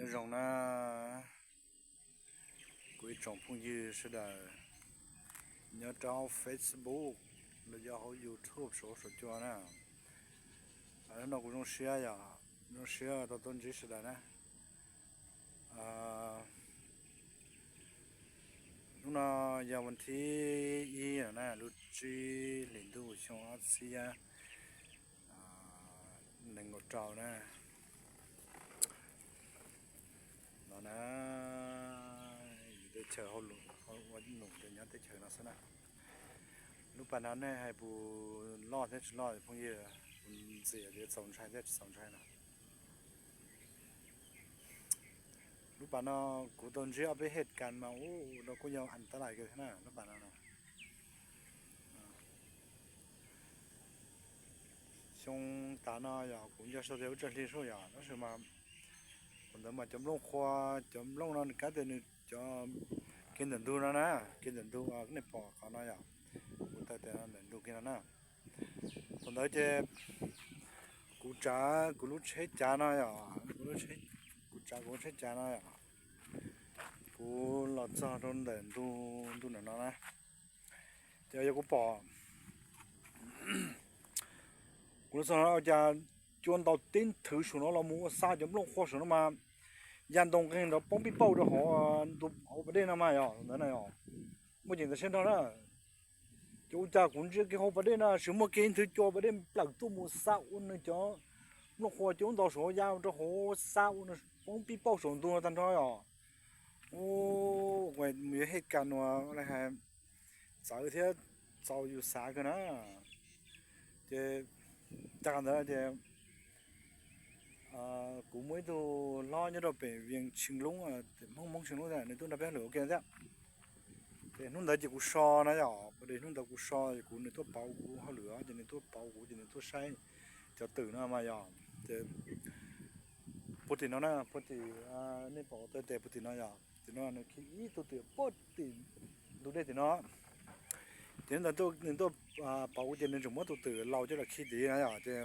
Nyob zoo na, kuv ib tsoom phooj ywg sawv daws nyob rau hauv Facebook los yog hauv YouTube saum huab saum cua na. Hnub no kuv zoo siab yom, zoo siab tau tuaj ntsib sawv daws na. Hnub no yog vas thib ib na, lub tsib hlis ntuj xyoo ob txhiab nees nkaum rau na. No na, yus teb chaws hauj lwm, ua num ces nyob teb chaws no xwb na. Lub pas no nej hais puas loj thiab tsis loj phooj ywg, kuv ntxias tias txaus ntshai thiab tsis txaus ntshai no. Lub pas no kuv tau ntsib ob peb het kas mas ua rau kuj yog as tab lais kawg thiab na lub pas no. Xyoo tas no yog kuv nco txog tias ua tsaj hli sub yom, tab sis mas thaum ntawd mas cov nplooj qhuav, cov nplooj no nws kab tias nws cov kev ntawm ntug no na, kev ntawm ntug nej pom qhov no yom, kuv tawm tias ntawm ntug kiag no na. Thaum ntawd ces kuv tsav kuv lub tsheb cav no yom, kuv lub tsheb, kuv tsav kuv lub tsheb cav no yom, kuv los txog rau ntawm ntug, ntug ntawm no na, ces yog kuv pom, kuv los txog no cas cua ntaus teb nthwv saum no los mus ua xa cov nplooj qhuav saum no mas ya ntoo nqeeg nrov poob pij pauj rau hauv, hauv pas dej no mas yog ntawd na yom, muaj ceem tas siab nrog na. Ces ua cas kuv ntsia kiag hauv pas dej no tsis muaj kiag ib nthwv cua, pas dej plaws tuaj mus xa ua nws cov nplooj qhuav cua ntaus saum ya rau hauv xa ua nws poob pij pauj saum ntug no tag nrho yom. Ua mus yuav het kas nua hais txawv thiab txaus yus xav kawg na. Ces tag ntawd ces kuv muaj ib tug hlob nyob rau pem Vias Tshee Loob, Hmoob Hmoob Tshee Loob nws tuaj nrog peb hauj lwm ua ke thiab. Ces hnub ntawd ces kuv so na yom, hnub ntawd kuv so ces kuv, nws tuaj pauv kuv hauj lwm ces nws tuaj pauv kuv ces nws tuaj saib cov twm no mas yom. Ces puag tim no na, puag tim, nej pom tau tes puag tim no yom, tim no nws khi ib tug twm puag tim ntug dej tim no. Ces hnub ntawd nws tuaj pauv kuv ces nws tseem muab tus twm laus coj los khi tid na yom, ces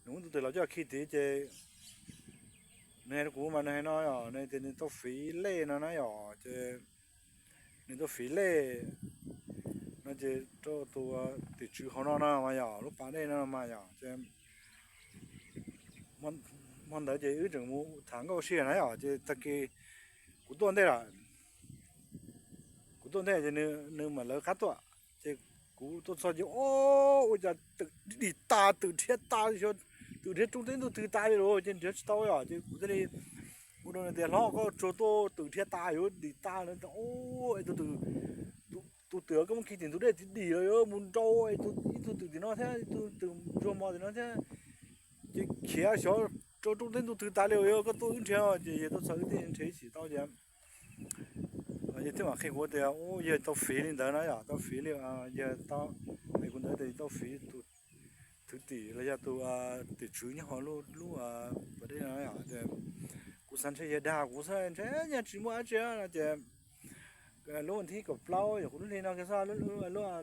nws muab tus twm laus coj los khi tid ces nws hais rau kuv mas nws hais no yom, nws tias nws tau fiv lej no na yom, ces nws tau fiv lej no ces rau tus tim tswv hauv no no mas yom, lub pas dej no mas yom, ces hmo ntawd ces wb tseem mus tham nkauj ua si na yom, ces tag kis kuv tuaj ntej lawm, kuv tuaj ntej ces nws mam lawv qab tuaj, ces kuv tuaj txog ces o, ua cas twm dim tas, twm rhiab tas, twm rhiab roob teb ntug twg tas li lawm ces nrhiav tsis tau yom, ces kuv thiaj li hu rau nws tias hlob, koj tsuag tuaj, twm rhiab tas yuav dim tas lawm, tus twm koj muab khi tim ntug dej dim lawm yuav mus nrau ib tug twm tim no thiab ib tug twm ntsuag mos tim no thiab, ces khiav xyov rau roob teb ntug twg tas li lawm, koj tuaj wb nrhiav, ces yawg tuaj txog wb thiaj nrhiav ib chim tau ces yawg thiaj mam qhia kuv tias yawg tau fiv li ntawd na yom, tau fiv li, yawg tau, kuv ntawd tias tau fiv tus thwv tim los yog tus tim tswv nyob hauv lub pas dej no yom, kuv xav ntshe yawg dag kuv xwb, ntshe nyaj tsis muaj dab tsi no ces lub vas thib kaum plaub yog kuv lub hli no kiag xwb,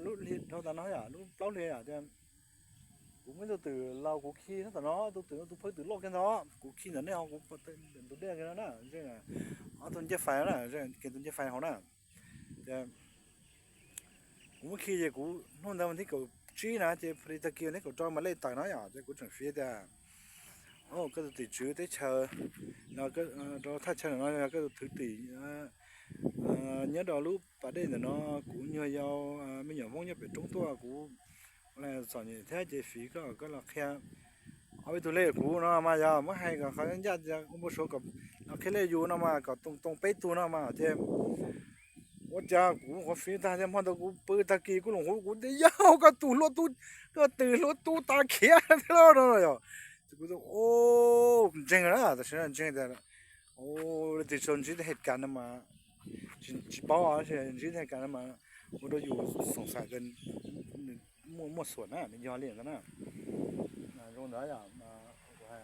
lub hli dhau tas no yom, lub plaub hli yom, kuv muaj ib tug twm laus kuv khi tab tom no, tus twm no tus phawj twm loj kiag ntawd, kuv khi ntawm nej ho kuv ntug dej kiag no na, ob tug ncej fais na, kev tus ncej fais hauv na. Ces kuv muab khi ces kuv hnub ntawd vas thib kaum tsib na ces pha li tag kis vas thib kaum rau mas lej tawm no yom, ces kuv tseem fiv tias koj tus tim tswv teb chaws rau thaj chaw ntawm no yog koj tus thwv tim nyob rau lub pas dej ntawm no, kuv nyuag yau me nyuam Hmoob nyob pem roob tuaj, kuv txom nyem thiab ces fiv koj, koj los qhia ob peb tug lej kuv no mas yog muab hais kom qhov ncaj tias kuv npau suav kom los qhia lej yus no mas kom too too peb tug no mas ces ua cas kuv qhuav fiv tag thiab hmo ntawd kuv pw tag kis kuv los hu kuv tias yog koj tus hlua tub, koj twm hlua tub tas khiav thiab no yom. Ces kuv ntseeg na, tam sim no ntseeg tias leej twg tau ntsib tej het kas no mas tsis paub, ntsib tej het kas no mas ua rau yus xoom xaim tias nws muaj muaj xuam na, nws yog li ntawd na. Zoo ntawd yom, kuv hais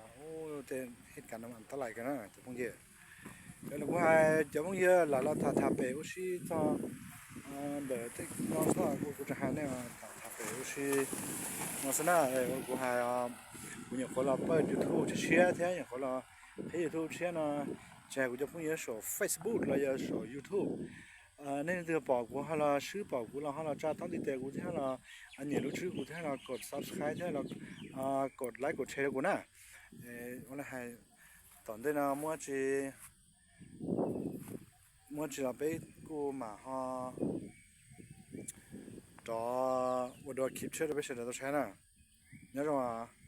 tej het kas no mas tab lais kawg na cov phooj ywg. Cov no kuv hais cov phooj ywg lam los tham tham pem ua si txog ntawm tej no xwb, kuv tseem hais nej tham tham pem ua si no xwb na. Kuv hais kuv nyuam qhuav los pawj YouTube tshiab tshiab thiab nyuam qhuav los Peb YouTube tshiab no, tsis hais kuv cov phooj ywg saum Facebook los yog saum YouTube, nej leej twg pom kuv ho los swb pom kuv los ho los tsa thaub ntiv tes kuv thiab los nyiam lub tswb kuv thiab los kom subscribe thiab los kom like kom share rau kuv na. Ua li hais, tom ntej no muaj tsis, muaj tsis los peb kuj mam ho rov ua dua clip tshiab rau peb sawv daws tau saib na. Nyob zoo.